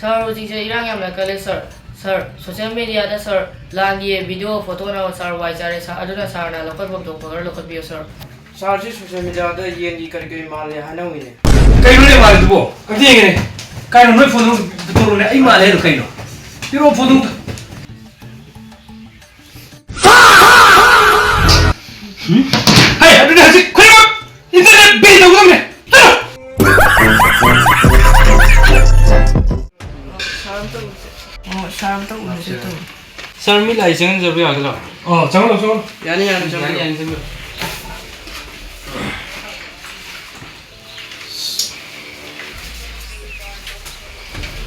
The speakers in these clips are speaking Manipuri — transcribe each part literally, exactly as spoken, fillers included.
ꯁꯥꯔ, ꯍꯧꯖꯤꯛꯁꯦ ꯏꯔꯥꯡ ꯌꯥꯝꯅ ꯀꯜꯂꯦ ꯁꯥꯔ꯫ ꯁꯥꯔ, ꯁꯣꯁꯤꯌꯦꯜ ꯃꯤꯗꯤꯌꯥꯗ ꯁꯥꯔ, ꯂꯥꯟꯒꯤ ꯚꯤꯗꯤꯑꯣ ꯐꯣꯇꯣꯅ ꯁꯥꯔ ꯋꯥꯏ ꯆꯥꯔꯦ ꯁꯥꯔ꯫ ꯑꯗꯨꯅ ꯁꯥꯔꯅ ꯂꯧꯈꯠꯐꯝ ꯊꯣꯛꯄ ꯈꯔ ꯂꯧꯈꯠꯄꯤꯌꯨ ꯁꯥꯔ꯫ ꯁꯥꯔꯁꯤ ꯁꯣꯁꯤꯌꯦꯜ ꯃꯤꯗꯤꯌꯥꯗ ꯌꯦꯟꯒꯤ ꯀꯔꯤ ꯀꯔꯤ ꯃꯥꯜꯂꯦ ꯍꯥꯏꯅꯧꯋꯤꯅꯦ꯫ ꯀꯩꯅꯣꯅꯦ ꯃꯥꯜꯂꯤꯗꯨꯕꯣ? ꯑꯝꯇ ꯌꯦꯡꯒꯦꯅꯦ꯫ ꯀꯥꯏꯅꯣ ꯅꯣꯏ ꯐꯣꯟꯗꯣ ꯄꯨꯊꯣꯔꯛꯎꯅꯦ꯫ ꯑꯩ ꯃꯥꯜꯂꯦ ꯍꯥꯏꯗꯣ ꯀꯩꯅꯣ? ꯄꯤꯔꯛꯑꯣ ꯐꯣꯟꯗꯣ ꯑꯝꯇ꯫ ꯍꯩ, ꯑꯗꯨꯗꯤ ꯍꯧꯖꯤꯛ ꯈꯨꯗꯤꯡꯃꯛ ꯏꯟꯇꯔꯅꯦꯠ ꯕꯦꯟ ꯇꯧꯒꯗꯕꯅꯦ꯫ ꯆꯠꯂꯣ! ꯁꯥꯔ, ꯑꯝꯇ ꯎꯁꯦ꯫ ꯑꯣ, ꯁꯥꯔ, ꯑꯝꯇ ꯎꯁꯦ ꯇꯧ꯫ ꯁꯥꯔ, ꯃꯤ ꯂꯥꯏ ꯆꯪꯍꯟꯖꯕ ꯌꯥꯒꯗ꯭ꯔꯣ? ꯑꯣ, ꯆꯪꯍꯜꯂꯣ, ꯆꯪꯍꯜꯂꯣ꯫ ꯌꯥꯅꯤ, ꯌꯥꯅꯤ, ꯆꯪꯕꯤꯌꯨ꯫ ꯌꯥꯅꯤ, ꯌꯥꯅꯤ, ꯆꯪꯕꯤꯌꯨ꯫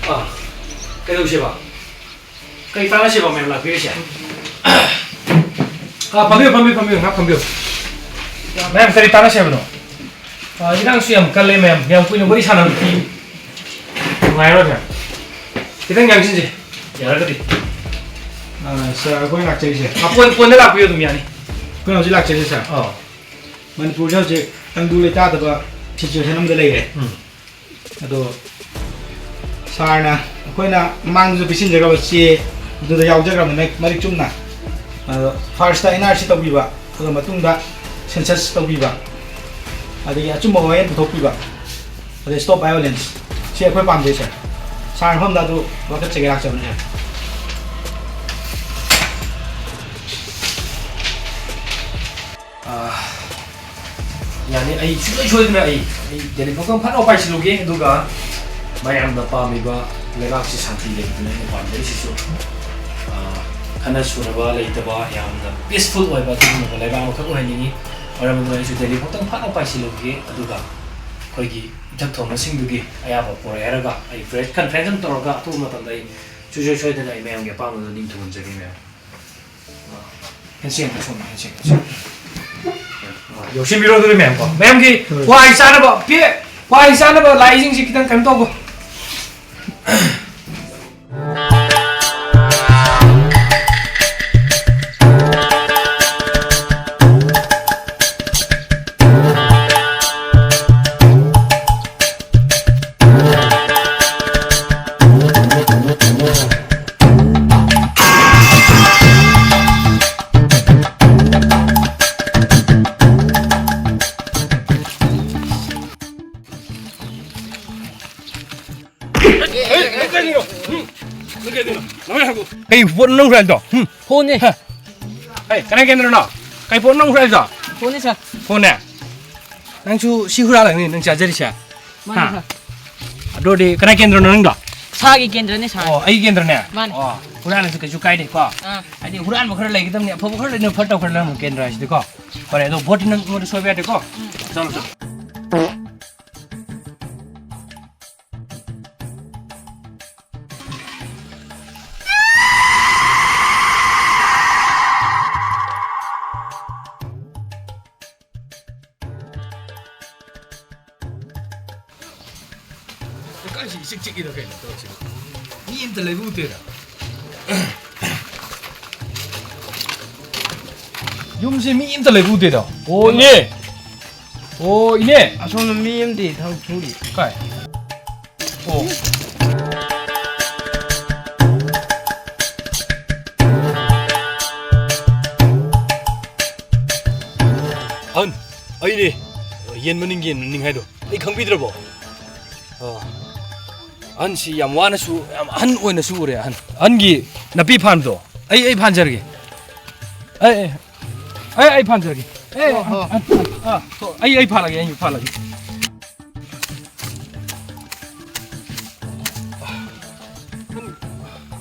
ꯑꯥ, ꯀꯩꯗꯧꯁꯦꯕ? ꯀꯩ ꯇꯥꯟꯅꯁꯦꯕ ꯃꯌꯥꯝ ꯂꯥꯛꯄꯤꯔꯤꯁꯦ? ꯑꯥ, ꯐꯝꯕꯤꯌꯨ, ꯐꯝꯕꯤꯌꯨ, ꯐꯝꯕꯤꯌꯨ, ꯉꯥꯏꯍꯥꯛ ꯐꯝꯕꯤꯌꯨ꯫ ꯃꯌꯥꯝ ꯀꯔꯤ ꯇꯥꯟꯅꯁꯦ ꯍꯥꯏꯕꯅꯣ? ꯑꯥ, ꯏꯔꯥꯡꯁꯨ ꯌꯥꯝ ꯀꯜꯂꯦ ꯃꯌꯥꯝ, ꯌꯥꯝ ꯀꯨꯏꯅ ꯋꯥꯔꯤ ꯁꯥꯟꯅꯕꯗꯤ ꯅꯨꯡꯉꯥꯏꯔꯣꯏ ꯃꯌꯥꯝ꯫ ꯈꯤꯇꯪ ꯌꯥꯡꯁꯤꯟꯁꯦ, ꯌꯥꯔꯒꯗꯤ꯫ ꯑꯥ, ꯁꯥꯔ, ꯑꯩꯈꯣꯏ ꯂꯥꯛꯆꯔꯤꯁꯦ꯫ ꯑꯥ, ꯄꯣꯟ-, ꯄꯣꯟꯗ ꯂꯥꯛꯄꯤꯌꯨ ꯑꯗꯨꯝ ꯌꯥꯅꯤ꯫ ꯑꯩꯈꯣꯏꯅ ꯍꯧꯖꯤꯛ ꯂꯥꯛꯆꯔꯤꯁꯦ, ꯁꯥꯔ꯫ ꯑꯥ꯫ ꯃꯅꯤꯄꯨꯔꯗ ꯍꯧꯖꯤꯛ ꯇꯪꯗꯨ ꯂꯩꯇꯥꯗꯕ ꯁꯤꯆꯨꯋꯦꯁꯟ ꯑꯃꯗ ꯂꯩꯔꯦ꯫ ꯎꯝ꯫ ꯑꯗꯣ ꯁꯥꯔꯅ ꯑꯩꯈꯣꯏꯅ ꯃꯃꯥꯡꯗꯁꯨ ꯄꯤꯁꯤꯟꯖꯈ꯭ꯔꯕ ꯆꯦ ꯑꯗꯨꯗ ꯌꯥꯎꯖꯈ꯭ꯔꯕꯅꯤ ꯃꯔꯤꯛ ꯆꯨꯝꯅ꯫ ꯑꯗꯣ ꯐꯥꯔꯁꯇ ꯑꯦꯟ ꯑꯥꯔ ꯁꯤ ꯇꯧꯕꯤꯕ, ꯑꯗꯨꯒ ꯃꯇꯨꯡꯗ ꯁꯦꯟꯁꯁ ꯇꯧꯕꯤꯕ, ꯑꯗꯒꯤ ꯑꯆꯨꯝꯕ ꯋꯥꯌꯦꯜ ꯄꯨꯊꯣꯛꯄꯤꯕ, ꯑꯗꯩ ꯁ꯭ꯇꯣꯞ ꯚꯥꯏꯑꯣꯂꯦꯟꯁ꯫ ꯁꯤ ꯑꯩꯈꯣꯏ ꯄꯥꯝꯖꯩ ꯁꯥꯔ꯫ ꯁꯥꯔ ꯃꯐꯝꯗ ꯑꯗꯨ ꯋꯥꯀꯠꯆꯒꯦ ꯂꯥꯛꯆꯕꯅꯤ ꯁꯥꯔ꯫ ꯑꯥ, ꯌꯥꯅꯤ, ꯑꯩ ꯁꯨꯡꯁꯣꯏ ꯁꯣꯏꯗꯅ ꯑꯩ, ꯑꯩ ꯗꯦꯜꯂꯤ ꯐꯥꯎꯇꯪ ꯐꯠ ꯂꯥꯎ ꯄꯥꯏꯁꯤꯜꯂꯨꯒꯦ, ꯑꯗꯨꯒ ꯃꯌꯥꯝꯅ ꯄꯥꯝꯃꯤꯕ ꯂꯩꯕꯥꯛꯁꯤ ꯁꯥꯟꯇꯤ ꯂꯩꯕꯗꯨꯅ ꯑꯩꯅ ꯄꯥꯝꯖꯔꯤꯁꯤꯁꯨ꯫ ꯑꯥ, ꯈꯠꯅ ꯁꯨꯅꯕ ꯂꯩꯇꯕ, ꯌꯥꯝꯅ ꯄꯤꯁꯐꯨꯜ ꯑꯣꯏꯕ ꯑꯗꯨꯒꯨꯝꯂꯕ ꯂꯩꯕꯥꯛ ꯑꯃꯈꯛ ꯑꯣꯏꯍꯟꯅꯤꯡꯉꯤ꯫ ꯃꯔꯝ ꯑꯗꯨꯅ ꯑꯩꯁꯨ ꯗꯦꯜꯂꯤ ꯐꯥꯎꯇꯪ ꯐꯠ ꯂꯥꯎ ꯄꯥꯏꯁꯤꯜꯂꯨꯒꯦ, ꯑꯗꯨꯒ ꯑꯩꯈꯣꯏꯒꯤ ꯏꯊꯛ ꯊꯣꯡꯕꯁꯤꯡꯗꯨꯒꯤ ꯑꯌꯥꯕ ꯄꯨꯔꯛꯑꯦ ꯍꯥꯏꯔꯒ ꯑꯩ ꯄ꯭ꯔꯦꯁ ꯀꯟꯐ꯭ꯔꯦꯟꯁ ꯑꯃ ꯇꯧꯔꯒ ꯑꯊꯨꯕ ꯃꯇꯝꯗ ꯑꯩ ꯁꯨꯡꯁꯣꯏ ꯁꯣꯏꯗꯅ ꯑꯩ ꯃꯌꯥꯝꯒꯤ ꯑꯄꯥꯝꯕꯗꯨ ꯅꯤꯡꯊꯨꯡꯍꯟꯖꯒꯦ ꯃꯌꯥꯝ꯫ ꯍꯦꯟꯁꯦꯛ ꯑꯝꯇ ꯁꯣꯝꯗ, ꯍꯦꯟꯁꯦꯛ, ꯍꯦꯟꯁꯦꯛ꯫ ꯌꯧꯁꯤꯟꯕꯤꯔꯣ ꯑꯗꯨꯗꯤ ꯃꯌꯥꯝ ꯀꯣ꯫ ꯃꯌꯥꯝꯒꯤ ꯋꯥꯏ ꯆꯥꯅꯕ, ꯄꯦ-, ꯋꯥꯏ ꯆꯥꯅꯕ ꯂꯥꯛꯏꯁꯤꯡꯁꯤ ꯈꯤꯇꯪ ꯀꯩꯅꯣ ꯇꯧꯕ꯫ ꯅꯪ ꯀꯩꯗꯧꯔꯤꯅꯣ? ꯅꯪ ꯍꯥꯏꯕꯨ꯫ ꯀꯩ ꯄꯣꯠꯅꯣ ꯅꯪ ꯍꯨꯔꯥꯜꯂꯤꯗꯣ? ꯍꯨꯝ? ꯐꯣꯟꯅꯦ꯫ ꯍꯦ꯫ ꯍꯩ, ꯀꯅꯥꯏ ꯀꯦꯟꯗ꯭ꯔꯅꯣ? ꯀꯩ ꯄꯣꯠꯅꯣ ꯅꯪ ꯍꯨꯔꯥꯜꯂꯤꯗꯣ? ꯐꯣꯟꯅꯦ, ꯁꯥꯔ꯫ ꯐꯣꯟꯅꯦ? ꯅꯪꯁꯨ ꯁꯤ ꯍꯨꯔꯥꯜꯂꯒꯅꯤ ꯅꯪ ꯆꯥꯖꯔꯤꯁꯦ? ꯃꯥꯅꯦ, ꯍꯥ? ꯁꯥꯔ꯫ ꯑꯗꯨ ꯑꯣꯏꯔꯗꯤ ꯀꯅꯥꯏ ꯀꯦꯟꯗ꯭ꯔꯅꯣ ꯅꯪꯗꯣ? ꯁꯥꯔꯒꯤ ꯀꯦꯟꯗ꯭ꯔꯅꯦ, ꯁꯥꯔ꯫ ꯑꯣ, ꯑꯩꯒꯤ ꯀꯦꯟꯗ꯭ꯔꯅꯦ? ꯃꯥꯅꯦ꯫ ꯑꯣ, ꯍꯨꯔꯥꯜꯂꯁꯨ ꯀꯩꯁꯨ ꯀꯥꯏꯗꯦꯀꯣ? ꯑꯥ꯫ ꯍꯥꯏꯗꯤ ꯍꯨꯔꯥꯟꯕ ꯈꯔ ꯂꯩꯒꯗꯕꯅꯤ, ꯑꯐꯕ ꯈꯔ ꯂꯩꯅ ꯐꯠꯇꯕ ꯈꯔ ꯂꯩꯔꯝꯃꯣ ꯀꯦꯟꯗ꯭ꯔ ꯍꯥꯏꯁꯤꯗꯤꯀꯣ꯫ ꯐꯔꯦ, ꯑꯗꯣ ꯚꯣꯠꯇꯤ ꯅꯪ ꯑꯩꯉꯣꯟꯗ ꯁꯣꯏꯕ ꯌꯥꯗꯦꯀꯣ? ꯎꯝ꯫ ꯆꯠꯂꯣ, ꯆꯠꯂꯣ꯫ ꯂꯩꯀꯥꯏꯁꯤ ꯏꯆꯤꯛ ꯆꯤꯛꯏꯗ ꯀꯩꯅꯣ ꯇꯧꯔꯤꯁꯤꯕꯣ? ꯃꯤ ꯑꯝꯇ ꯂꯩꯕ ꯎꯗꯦꯗ꯫ ꯌꯨꯝꯁꯤ ꯃꯤ ꯑꯝꯇ ꯂꯩꯕ ꯎꯗꯦꯗ꯫ ꯑꯣ, ꯏꯅꯦ꯫ ꯑꯣ, ꯏꯅꯦ꯫ ꯑꯁꯣꯝꯗ ꯃꯤ ꯑꯃꯗꯤ ꯊꯕꯛ ꯁꯨꯔꯤ꯫ ꯀꯥꯏ? ꯑꯣ꯫ ꯑꯍꯟ, ꯑꯩꯅꯦ꯫ ꯌꯦꯟ ꯃꯅꯤꯡ, ꯌꯦꯟ ꯃꯅꯤꯡ ꯍꯥꯏꯗꯣ꯫ ꯑꯩ ꯈꯪꯕꯤꯗ꯭ꯔꯕꯣ? ꯑꯣ꯫ ꯑꯍꯟꯁꯤ ꯌꯥꯝ ꯋꯥꯅꯁꯨ, ꯌꯥꯝ ꯑꯍꯟ ꯑꯣꯏꯅꯁꯨ ꯎꯔꯦ, ꯑꯍꯟ꯫ ꯑꯍꯟꯒꯤ ꯅꯥꯄꯤ ꯐꯥꯟꯕꯗꯣ ꯑꯩ, ꯑꯩ ꯐꯥꯟꯖꯔꯒꯦ꯫ ꯑꯩ, ꯑꯩ, ꯑꯩ, ꯑꯩ ꯐꯥꯟꯖꯔꯒꯦ꯫ ꯑꯦ, ꯑꯣ, ꯑꯣ꯫ ꯑꯍꯟ, ꯑꯍꯟ, ꯑꯥ, ꯑꯩ, ꯑꯩ ꯐꯥꯜꯂꯒꯦ, ꯑꯩ ꯐꯥꯜꯂꯒꯦ꯫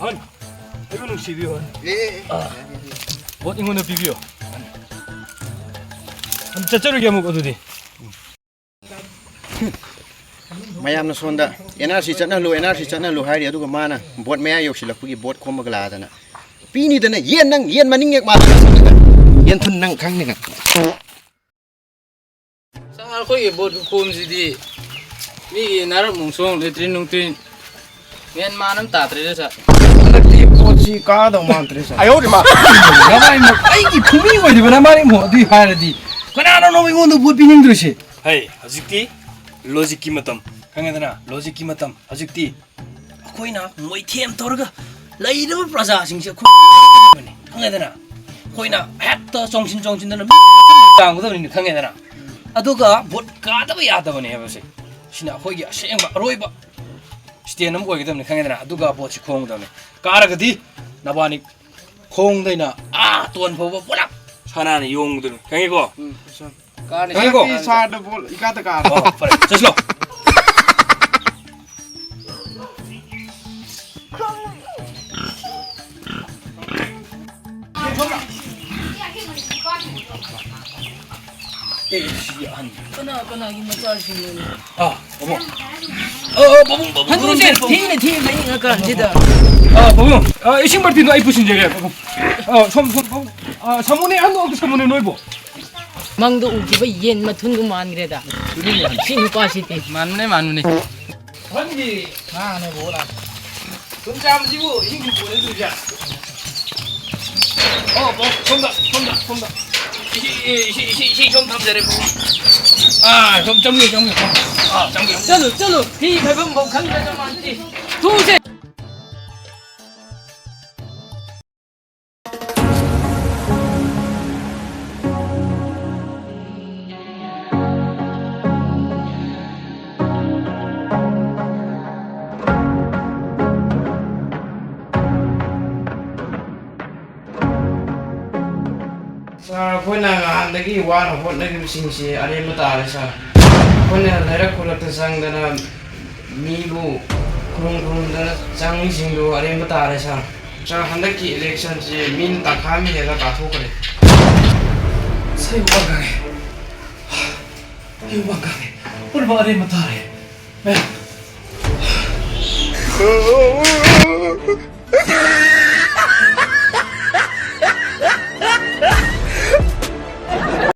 ꯑꯍꯟ, ꯑꯩꯕꯨ ꯅꯨꯡꯁꯤꯕꯤꯌꯨ, ꯑꯍꯟ꯫ ꯑꯦ, ꯑꯦ, ꯑꯦ꯫ ꯑꯥ꯫ ꯚꯣꯠ ꯑꯩꯉꯣꯟꯗ ꯄꯤꯕꯤꯌꯨ꯫ ꯑꯗꯨ ꯆꯠꯆꯔꯨꯒꯦ ꯑꯃꯨꯛ ꯑꯗꯨꯗꯤ꯫ ꯃꯌꯥꯝꯅ ꯁꯣꯝꯗ "and R C ꯆꯠꯅꯍꯜꯂꯨ, and R C ꯆꯠꯅꯍꯜꯂꯨ" ꯍꯥꯏꯔꯤ, ꯑꯗꯨꯒ ꯃꯥꯅ ꯚꯣꯠ ꯃꯌꯥ ꯌꯧꯁꯤꯜꯂꯛꯄꯒꯤ ꯚꯣꯠ ꯈꯣꯝꯕꯒ ꯂꯥꯛꯑꯗꯅ꯫ ꯄꯤꯅꯤꯗꯅ ꯌꯦꯟ, ꯅꯪ ꯌꯦꯟ ꯃꯅꯤꯡ ꯌꯦꯛ ꯃꯥꯜꯂꯦ꯫ ꯌꯦꯟ ꯊꯨꯟ ꯅꯪ ꯈꯪꯅꯤ ꯅꯪ꯫ ꯁꯥꯔ, ꯑꯩꯈꯣꯏꯒꯤ ꯚꯣꯠ ꯈꯨꯈꯣꯝꯁꯤꯗꯤ ꯃꯤꯒꯤ ꯅꯥꯔꯛ ꯃꯣꯡꯁꯣꯡ, ꯂꯦꯇ꯭ꯔꯤꯟ ꯅꯨꯡꯇ꯭ꯔꯤꯟ, ꯃꯦꯟ ꯃꯥꯟ ꯑꯃ ꯇꯥꯗ꯭ꯔꯦꯗ, ꯁꯥꯔ꯫ ꯍꯟꯗꯛꯇꯤ ꯚꯣꯠꯁꯤ ꯀꯥꯗꯧ ꯃꯥꯟꯗ꯭ꯔꯦ, ꯁꯥꯔ꯫ ꯅꯃꯥꯏꯃꯛ, ꯑꯩꯒꯤ ꯐꯨꯃꯤ ꯑꯣꯏꯔꯤꯕ ꯅꯃꯥꯏꯃꯛ ꯑꯗꯨꯏ ꯍꯥꯏꯔꯗꯤ ꯀꯅꯥꯅꯣ ꯑꯩꯉꯣꯟꯗ ꯚꯣꯠ ꯄꯤꯅꯤꯡꯗ꯭ꯔꯤꯁꯦ? ꯍꯩ, ꯍꯧꯖꯤꯛꯇꯤ ꯂꯣꯖꯤꯛꯀꯤ ꯃꯇꯝ, ꯈꯪꯉꯦꯗꯅ? ꯂꯣꯖꯤꯛꯀꯤ ꯃꯇꯝ꯫ ꯍꯧꯖꯤꯛꯇꯤ ꯑꯩꯈꯣꯏꯅ ꯃꯣꯏꯊꯦꯝ ꯇꯧꯔꯒ ꯂꯩꯔꯤꯕ ꯄ꯭ꯔꯖꯥꯁꯤꯡꯁꯦ ꯑꯩꯈꯣꯏ ꯂꯩꯒꯗꯕꯅꯤ, ꯈꯪꯉꯦꯗꯅ? ꯑꯩꯈꯣꯏꯅ ꯍꯦꯛꯇ ꯆꯣꯡꯁꯤꯟ ꯆꯣꯡꯁꯤꯟꯗꯅ ꯃꯤ ꯃꯊꯪꯗ ꯇꯥꯡꯒꯗꯕꯅꯤ, ꯈꯪꯉꯦꯗꯅ? ꯑꯗꯨꯒ ꯚꯣꯠ ꯀꯥꯗꯕ ꯌꯥꯗꯕꯅꯦ ꯍꯥꯏꯕꯁꯦ꯫ ꯁꯤꯅ ꯑꯩꯈꯣꯏꯒꯤ ꯑꯁꯦꯡꯕ ꯑꯔꯣꯏꯕ ꯁ꯭ꯇꯦꯟ ꯑꯃ ꯑꯣꯏꯒꯗꯕꯅꯤ, ꯈꯪꯉꯦꯗꯅ? ꯑꯗꯨꯒ ꯄꯣꯠꯁꯤ ꯈꯣꯡꯒꯗꯕꯅꯤ꯫ ꯀꯥꯔꯒꯗꯤ ꯅꯕꯥꯅꯤ ꯈꯣꯡꯗꯩꯅ ꯑꯥ ꯇꯣꯟ ꯐꯥꯎꯕ ꯄꯨꯂꯞ ꯁꯅꯥꯅ ꯌꯣꯡꯗꯣꯏꯅꯤ, ꯈꯪꯉꯤꯀꯣ? ꯎꯝ, ꯁꯥꯔ꯫ ꯀꯥꯔꯅꯤ, ꯈꯪꯉꯤꯀꯣ? ꯁꯥꯔ, ꯁꯥꯔꯗ ꯕꯣꯜ ꯏꯀꯥꯗ ꯀꯥꯔꯦ꯫ ꯑꯣ, ꯐꯔꯦ, ꯆꯠꯁꯤꯂꯣ꯫ ꯑꯦ, ꯁꯤ ꯑꯍꯟ꯫ ꯀꯅꯥ ꯀꯅꯥꯒꯤ ꯃꯆꯥꯁꯤꯡꯅꯣꯅꯦ? ꯑꯥ, ꯄꯥꯕꯨꯡ꯫ ꯑꯥ, ꯑꯥ, ꯄꯥꯕꯨꯡ, ꯄꯥꯕꯨꯡ꯫ ꯍꯟꯗꯣꯛꯁꯦ, ꯊꯦꯡꯅ ꯊꯦꯡꯅ ꯏꯪꯉꯀꯥꯟꯁꯤꯗ꯫ ꯑꯥ, ꯄꯥꯕꯨꯡ꯫ ꯑꯥ, ꯏꯁꯤꯡ ꯕꯥꯔꯇꯤꯟꯗꯣ ꯑꯩ ꯄꯨꯁꯤꯟꯖꯒꯦ, ꯄꯥꯕꯨꯡ꯫ ꯑꯥ, ꯁꯣꯝ, ꯁꯣꯝ, ꯄꯥꯕꯨꯡ꯫ ꯑꯥ, ꯁꯥꯃꯨꯅꯦ, ꯑꯍꯟꯗꯣ ꯑꯝꯇ ꯁꯥꯃꯨꯅꯦ ꯅꯣꯏꯕꯣ꯫ ꯃꯪꯗ ꯎꯈꯤꯕ ꯌꯦꯟ ꯃꯊꯨꯟꯗꯨ ꯃꯥꯟꯈ꯭ꯔꯦꯗ꯫ ꯁꯤ ꯅꯨꯄꯥꯁꯤꯗꯤ꯫ ꯃꯥꯟꯕꯅꯦ, ꯃꯥꯟꯕꯅꯦ꯫ ꯑꯍꯟꯒꯤ ꯃꯥꯅꯦ ꯕꯣꯔꯥ꯫ ꯁꯨꯝ ꯆꯥꯕꯁꯤꯕꯨ ꯏꯁꯤꯡ ꯊꯛꯄ ꯅꯠꯇ꯭ꯔꯤꯁꯦ? ꯑꯣ, ꯑꯣ, ꯁꯣꯝꯗ, ꯁꯣꯝꯗ, ꯁꯣꯝꯗ꯫ ꯏꯁꯤꯡ, ꯏꯁꯤꯡ, ꯏꯁꯤꯡ, ꯏꯁꯤꯡ ꯁꯣꯝ ꯊꯝꯖꯔꯦ, ꯄꯥꯕꯨꯡ꯫ ꯑꯥ, ꯁꯣꯝ ꯆꯪꯕꯤꯌꯨ, ꯆꯪꯕꯤꯌꯨ꯫ ꯑꯥ, ꯆꯪꯕꯤꯌꯨ꯫ ꯆꯠꯂꯨ, ꯆꯠꯂꯨ꯫ ꯐꯤ ꯐꯥꯏꯕꯝꯐꯥꯎ ꯈꯪꯗ꯭ꯔꯗ ꯃꯥꯟꯁꯤ꯫ ꯊꯨꯁꯦ꯫ ꯁꯥꯔ, ꯑꯩꯈꯣꯏꯅ ꯉꯍꯥꯟꯗꯒꯤ ꯋꯥꯅ ꯍꯣꯠꯅꯈꯤꯕꯁꯤꯡꯁꯤ ꯑꯔꯦꯝꯕ ꯇꯥꯔꯦ, ꯁꯥꯔ꯫ ꯑꯩꯈꯣꯏꯅ ꯂꯩꯔꯛ ꯈꯨꯜꯂꯛꯇ ꯆꯪꯗꯅ ꯃꯤꯕꯨ ꯈꯨꯔꯨꯝ ꯈꯨꯔꯨꯝꯗꯅ ꯆꯪꯉꯤꯁꯤꯡꯗꯨ ꯑꯔꯦꯝꯕ ꯇꯥꯔꯦ, ꯁꯥꯔ꯫ ꯁꯥꯔ, ꯍꯟꯗꯛꯀꯤ ꯏꯂꯦꯛꯁꯟꯁꯤ ꯃꯤꯅ ꯇꯪꯈꯥꯏ ꯑꯃ ꯍꯦꯜꯂ ꯀꯥꯊꯣꯛꯈ꯭ꯔꯦ꯫ ꯑꯁ, ꯑꯩ ꯋꯥ ꯉꯥꯡꯉꯦ꯫ ꯑꯩ ꯋꯥ ꯉꯥꯡꯉꯦ꯫ ꯄꯨꯝꯅꯃꯛ ꯑꯔꯦꯝꯕ ꯇꯥꯔꯦ꯫ ꯃꯌꯥꯝ꯫